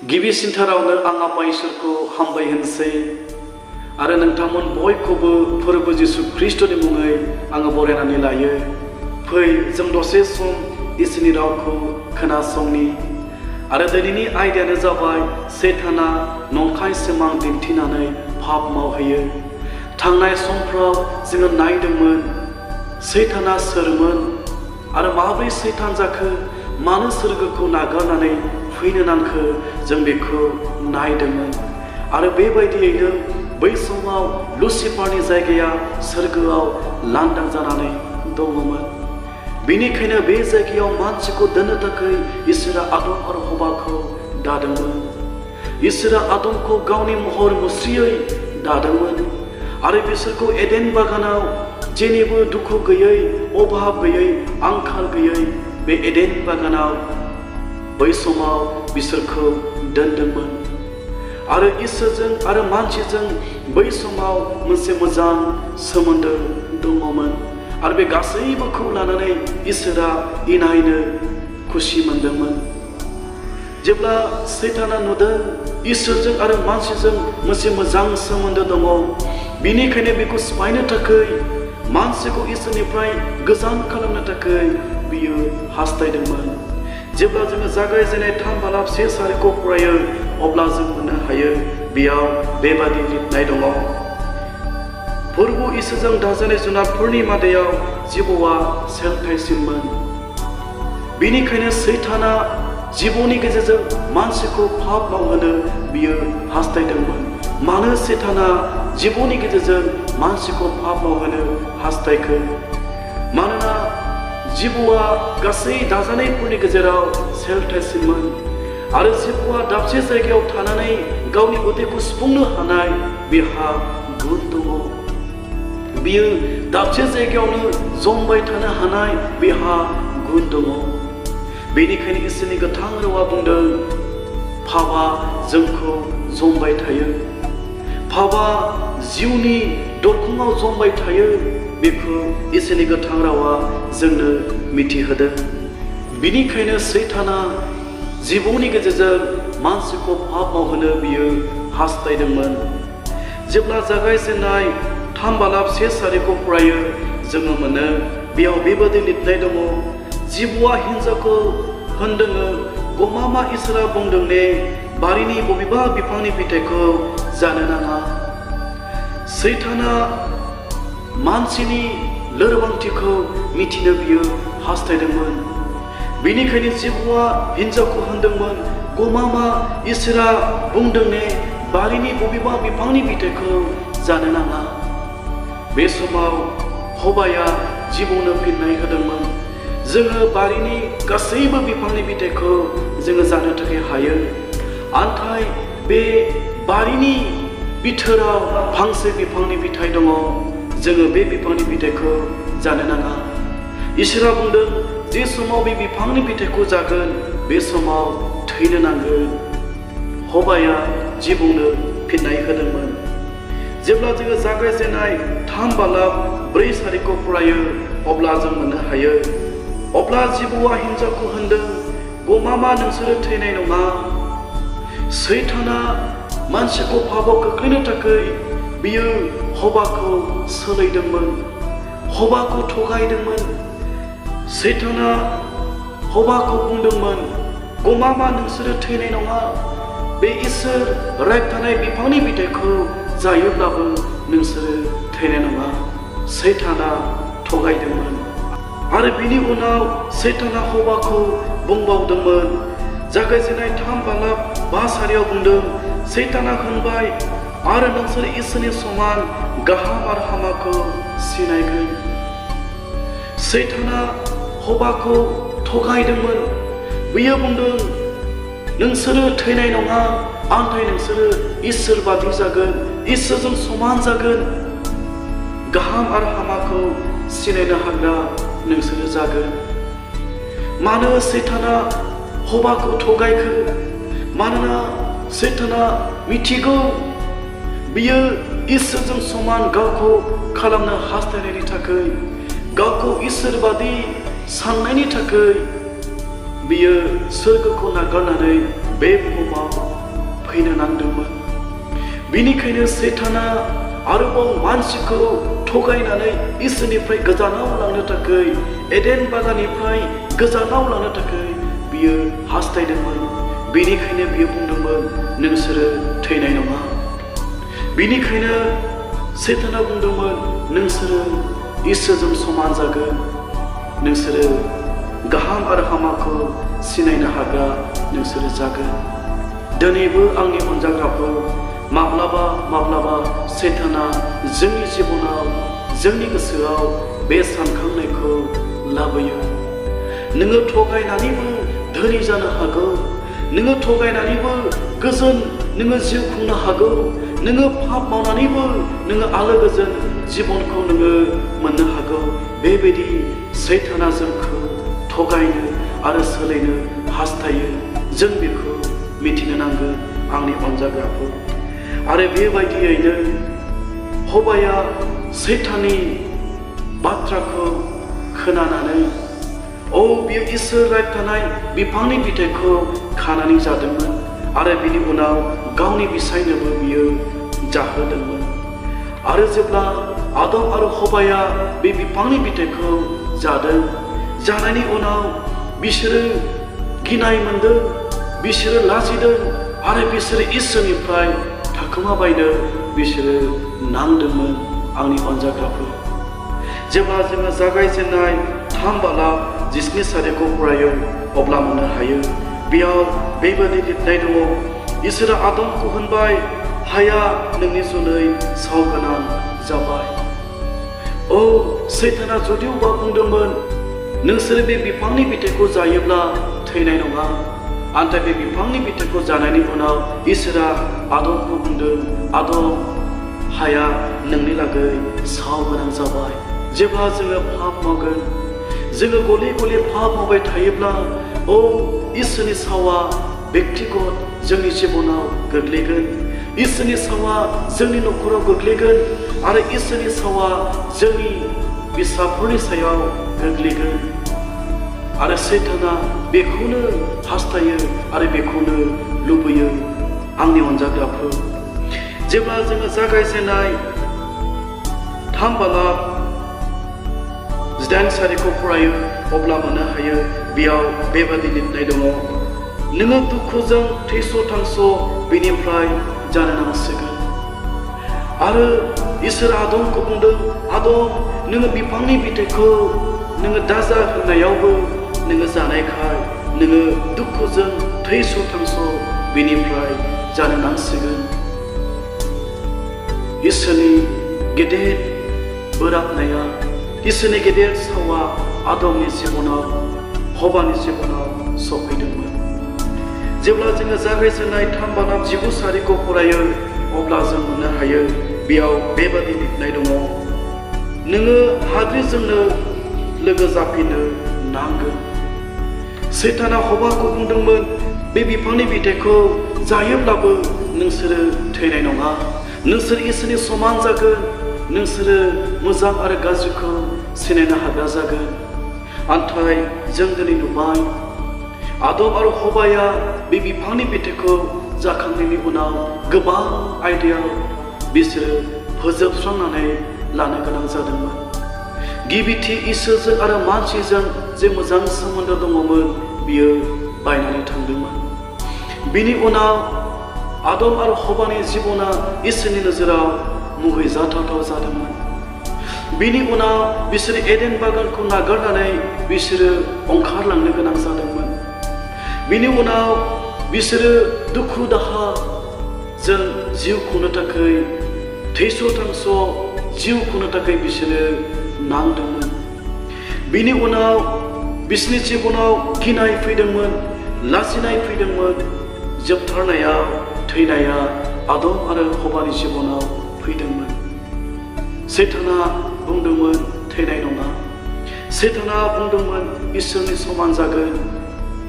गिबिसिनथारावनो आं आफा इसोरखौ हामबाय होनसै आरो नोंथांमोन बयखौबो फोरबो जिसु ख्रिस्टनि मुङै आङो बरायनानै लायो। फै जों दसे सम इसोरनि रावखौ खोनासंनि आरो दिनैनि आयदायानो जाबाय सैताना नंखाय सिमां दिन्थिनानै पाप मावहैयो। थांनाय समफ्राव जोङो नायदोंमोन सैताना सोरमोन आरो माबोरै सैतान जाखो, मानो सोरगोखौ नागारनानै फैनो नांखो, जों बेखौ नायदोंमोन। आरो बेबायदियैनो बै समाव लुसिफारनि जायगाया सोरगोआव लांदां जानानै दङमोन। बेनिखायनो बे जायगायाव मानसिखौ दोननो थाखाय इसोरा आदम आरो हवाखौ दादोंमोन। इसोरा आदमखौ गावनि महर मुस्रियै दादोंमोन आरो बिसोरखौ एडेन बागानाव जेनिबो दुखु गैयै, अभाब गैयै, आंखाल गैयै बे एडेन बागानाव बै समाव बिसोरखौ दोनदोंमोन। आरो इसोरजों आरो मानसिजों बै समाव मोनसे मोजां सोमोन्दो दङमोन आरो बे गासैबोखौ लानानै इसोरा इनायनो खुसि मोनदोंमोन। जेब्ला सैताना नुदों इसोरजों आरो मानसिजों मोनसे मोजां सोमोन्दो दङ, बेनिखायनो बेखौ सिफायनो थाखाय, मानसिखौ इसोरनिफ्राय गोजान खालामनो थाखाय बियो हास्थायदोंमोन। जेब्ला जोङो जागायजेननाय 3:1 फरायो अब्ला जों मोननो हायो बेयाव बेबादि लिरनाय दङ। फोरबो इसोरजों दाजानाय जुनारफोरनि मादायाव जिबौआ सेलथायसिनमोन। बेनिखायनो सैताना जिबौनि गेजेरजों मानसिखौ पाप मावहोनो बियो हास्थायदोंमोन। मानो सैताना जिबौनि गेजेरजों मानसिखौ पाप मावहोनो हास्थायखो? मानोना जिबौआ गासै दाजानायफोरनि गेजेराव सेलथायसिनमोन आरो जिबौआ दाबसे जायगायाव थानानै गावनि उदैखौ सुफुंनो हानाय बिहा गुन दङ। बियो दाबसे जायगायावनो जमबाय थानो हानाय बिहा गुन दङ। बेनिखायनो इसोरनि गोथां रावा बुंदों पापआ जोंखौ जमबाय थायो, पापआ जिउनि दरखङाव जमबाय थायो। बेखौ इसोरनि गोथां रावा जोंनो मिथिहोदों। बिनिखायनो सैताना जिबौनि गेजेरजों मानसिखौ पाप मावहोनो बियो हास्थायदोंमोन। जेब्ला जागायजेननाय 3:1 फरायो जोङो मोनो बेयाव बेबादि लिरनाय दङ। जिबौआ हिन्जावखौ होनदों, गमामा इसोरा बुंदों ने, बारिनि बबेबा बिफांनि फिथाइखौ जानो नाङा। सैताना मानसिनि लोरबांथिखौ मिथिनो बियो हास्थायदोंमोन। बेनिखायनो जिबौआ हिन्जावखौ होनदोंमोन, गमामा इसोरा बुंदों ने, बारिनि बबेबा बिफांनि फिथाइखौ जानो नाङा। बे समाव हवाया जिबौनो फिननाय होदोंमोन, जोङो बारिनि गासैबो बिफांनि फिथाइखौ जोङो जानो थाखाय हायो, नाथाय बे बारिनि बिथोराव फांसे बिफांनि फिथाइ दङ, जोङो बे बिफांनि फिथाइखौ जानो नाङा। इसोरा बुंदों जे समाव बे बिफांनि फिथाइखौ जागोन बे समाव थैनो नांगोन। हवाया जिबौनो फिननाय होदोंमोन। जेब्ला जोङो जागायजेननाय 3:4 फरायो अब्ला जों मोननो हायो, अब्ला जिबौआ हिन्जावखौ होनदों, गमामा नोंसोरो थैनाय नङा। सैताना मानसिखौ पापआव खोख्लैनो थाखाय बियो हवाखौ सोलायदोंमोन, हवाखौ थगायदोंमोन। सैताना हवाखौ बुंदोंमोन, गमामा नोंसोरो थैनाय नङा, बे इसोर रायखानाय बिफांनि फिथाइखौ जायोब्लाबो नोंसोरो थैनाय नङा। सैताना थगायदोंमोन। आरो बिनि उनाव सैताना हवाखौ बुंबावदोंमोन। जागायजेननाय 3:5 बुंदों, सैताना होनबाय, आरो नोंसोर इसोरनि समान गाहाम आरो हामाखौ सिनायगोन। सैताना हवाखौ थगायदोंमोन। बियो बुंदों, नोंसोरो थैनाय नङा, नाथाय नोंसोरो इसोर बादि जागोन, इसोरजों समान जागोन, गाहाम आरो हामाखौ सिनायनो हाग्रा नोंसोरो जागोन। मानो सैताना हवाखौ थगायखो? मानोना सैताना मिथिगौ बियो इसोरजों समान गावखौ खालामनो हास्थायनायनि थाखाय, गावखौ इसोर बादि साननायनि थाखाय बियो सोरगोखौ नागारनानै बे बुहुमाव फैनो नांदोंमोन। बिनिखायनो सैताना आरोबाव मानसिखौ थगायनानै इसोरनिफ्राय गोजानाव लांनो थाखाय, एडेन बागाननिफ्राय गोजानाव लांनो थाखाय बियो हास्थायदोंमोन। बेनिखायनो बियो बुंदोंमोन, नोंसोरो थैनाय नङा। बिनिखायनो सैताना बुंदोंमोन, नोंसोरो इसोरजों समान जागोन। नोंसोरो गाहाम आरो हामाखौ सिनायनो हाग्रा नोंसोरो जागोन। दिनैबो आंनि अनजाग्राफोर, माब्लाबा माब्लाबा सैताना जोंनि जिबनाव, जोंनि गोसोआव बे सानखांनायखौ लाबोयो। नोङो थगायनानैबो धोनि जानो हागौ। नोङो थगायनानैबो गोजोन नोङो जिउ खुंनो हागौ। नोङो पाप मावनानैबो नोङो आलो गोजोन जिबनखौ नोङो मोननो हागौ। बेबायदि सैताना जोंखौ थगायनो आरो सोलायनो हास्थायो। जों बेखौ मिथिनो नांगोन आंनि अनजाग्राफोर। आरो बेबायदियैनो हबाया सैताननि बाथ्राखौ खोनानानै बियो इसोर रायथानाय बिफांनि फिथाइखौ खानानै जादोंमोन आरो बिनि उनाव गावनि बिसायनोबो बियो जाहोदोंमोन। आरो जेब्ला आदम आरो हबाया बे बिफांनि फिथाइखौ जादों, जानायनि उनाव बिसोरो गिनाय मोनदों, बिसोरो लाजिदों आरो बिसोरो इसोरनिफ्राय थाखोमाबायनो बिसोरो नांदोंमोन आंनि अनजाग्राफोर। जेब्ला जोङो जागायजेननाय 3:17 फरायो अब्ला मोननो हायो, बेयाव बेबायदि लिरनाय दङ, इसोरा आदमखौ होनबाय, हाया नोंनि जुनै सावगोनां जाबाय। सैताना जुदिबा बुंदोंमोन, नोंसोरो बे बिफांनि फिथाइखौ जायोब्ला थैनाय नङा। नाथाय बे बिफांनि फिथाइखौ जानायनि उनाव इसोरा आदमखौ बुंदों, आदम, हाया नोंनि लागै सावगोनां जाबाय। जेब्ला जोङो पाप मावगोन, जोङो गले गले पाप मावबाय थायोब्ला इसोरनि सावा बेक्तिगत जोंनि जिबनाव गोग्लैगोन। इसोरनि सावा जोंनि न'खराव गोग्लैगोन आरो इसोरनि सावा जोंनि फिसाफोरनि सायाव गोग्लैगोन। आरो सैताना बेखौनो हास्थायो आरो बेखौनो लुबैयो आंनि अनजाग्राफोर। जेब्ला जोङो जागायजेननाय 3:18 फरायो अब्ला मोननो हायो, बेयाव बेबादि लिरनाय दङ, नोङो दुखुजों थैस' थांस' बेनिफ्राय जानो नांसिगोन। आरो इसोर आदमखौ बुंदों, आदम, नोङो बिफांनि फिथाइखौ नोङो दाजा होनायावबो नोङो जानायखाय नोङो दुखुजों थैस' थांस' बेनिफ्राय जानो नांसिगोन। इसोरनि गेदेर बोराबनाया, इसोरनि गेदेर सावा आदमनि जिबनाव, हबानि जिबनाव सफैदोंमोन। जेब्ला जोङो जागायजेननाय 3:19 फरायो अब्ला जों मोननो हायो, बेयाव बेबादि लिरनाय दङ, नोङो हाद्रिजोंनो लोगो जाफिननो नांगोन। सैताना हबाखौ बुंदोंमोन, बे बिफांनि फिथाइखौ जायोब्लाबो नोंसोरो थैनाय नङा, नोंसोर इसोरनि समान जागोन, नोंसोरो मोजां आरो गाज्रिखौ सिनायनो हाग्रा जागोन। नाथाय जों दिनै नुबाय, आदम आरो हबाया बे बिफांनि फिथाइखौ जाखांनायनि उनाव गोबां आयदायाव बिसोरो फोजोबस्रांनानै लानो गोनां जादोंमोन। गिबिथि इसोरजों आरो मानसिजों जे मोजां सोमोन्दो दङमोन बियो बायनानै थांदोंमन। बिनि उनाव आदम आरो हबानि जिबना इसोरनि नोजोराव मुगैजाथाव जादोंमोन। बिनि उनाव बिसोरो एडेन बागानखौ नागारनानै बिसोरो ओंखारलांनो गोनां जादोंमोन। बिनि उनाव बिसोरो दुखु दाहाजों जिउ खुंनो थाखाय, थैस' थांस' जिउ खुंनो थाखाय बिसोरो नांदोंमोन। बिनि उनाव बिसोरनि जिबनाव गिनाय फैदोंमोन, लाजिनाय फैदोंमोन। जोबथारनायाव थैनाया आदम आरो हबानि जिबनाव फैदोंमोन। सैताना बुंदोंमोन थैनाय नङा। सैताना बुंदोंमोन इसोरनि समान जागोन,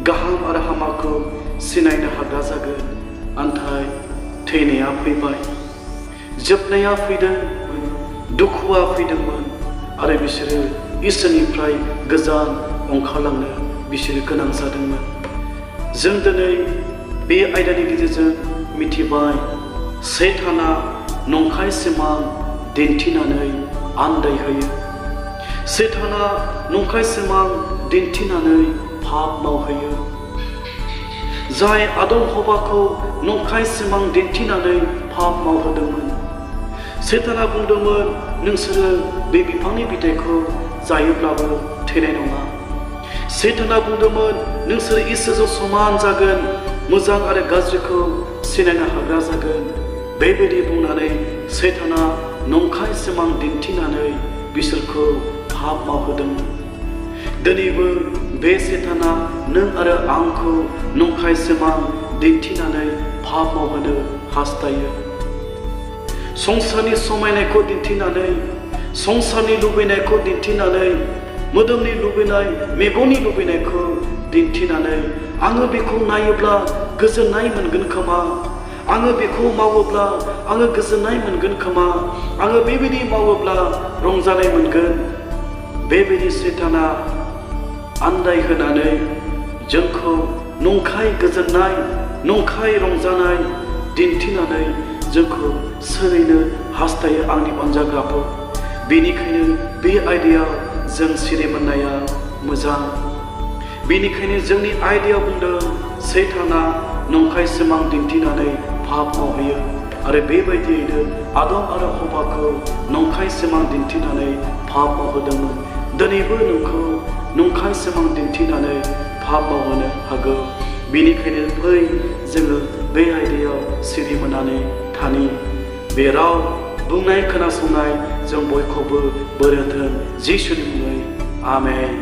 गाहाम आरो हामाखौ सिनायनो हाग्रा जागोन। नाथाय थैनाया फैबाय, जोबनाया फैदोंमोन, दुखुआ फैदोंमोन आरो बिसोरो इसोरनिफ्राय गोजान ओंखारलांनो बिसोरो गोनां जादोंमोन। जों दिनै बे आयदानि गेजेरजों मिथिबाय सैताना नंखाय सिमां दिन्थिनानै आन्दायहोयो। सैताना नंखाय सिमां दिन्थिनानै पाप मावहोयो। जाय आदम हवाखौ नंखाय सिमां दिन्थिनानै पाप मावहोदोंमोन। सैताना बुंदोंमोन नोंसोरो बे बिफांनि फिथाइखौ जायोब्लाबो थैनाय नङा। सैताना बुंदोंमोन नोंसोर इसोरजों समान जागोन, मोजां आरो गाज्रिखौ सिनायनो हाग्रा जागोन। बेबायदि बुंनानै सैताना नंखाय सिमां दिन्थिनानै बिसोरखौ पाप मावहोदोंमोन। दिनैबो बे सैताना नों आरो आंखौ नंखाय सिमां दिन्थिनानै पाप मावहोनो हास्थायो। संसारनि समायनायखौ दिन्थिनानै, संसारनि लुबैनायखौ दिन्थिनानै, मोदोमनि लुबैनाय, मेगननि लुबैनायखौ दिन्थिनानै आङो बेखौ नायोब्ला गोजोननाय मोनगोन खोमा, आङो बेखौ मावोब्ला आङो गोजोननाय मोनगोन खोमा, आङो बेबायदि मावोब्ला रंजानाय मोनगोन। बेबायदि सैताना आन्दायहोनानै जोंखौ नंखाय गोजोननाय, नंखाय रंजानाय दिन्थिनानै जोंखौ सोरैनो हास्थायो आंनि अनजाग्राफोर। बेनिखायनो बे आयदायाव जों सिरि मोननाया मोजां। बेनिखायनो जोंनि आयदायाव बुंदों सैताना नंखाय सिमां दिन्थिनानै पाप मावहोयो आरो बेबायदियैनो आदम आरो हवाखौ नंखाय सिमां दिन्थिनानै पाप मावहोदोंमोन। दिनैबो नोंखौ नंखाय सिमां दिन्थिनानै पाप मावहोनो हागौ। बेनिखायनो फै जोङो बे आयदायाव सिरि मोननानै थानि। बे राव बुंनाय खोनासंनाय जों बयखौबो बोर होथों जिसुनि मुङै आमेन।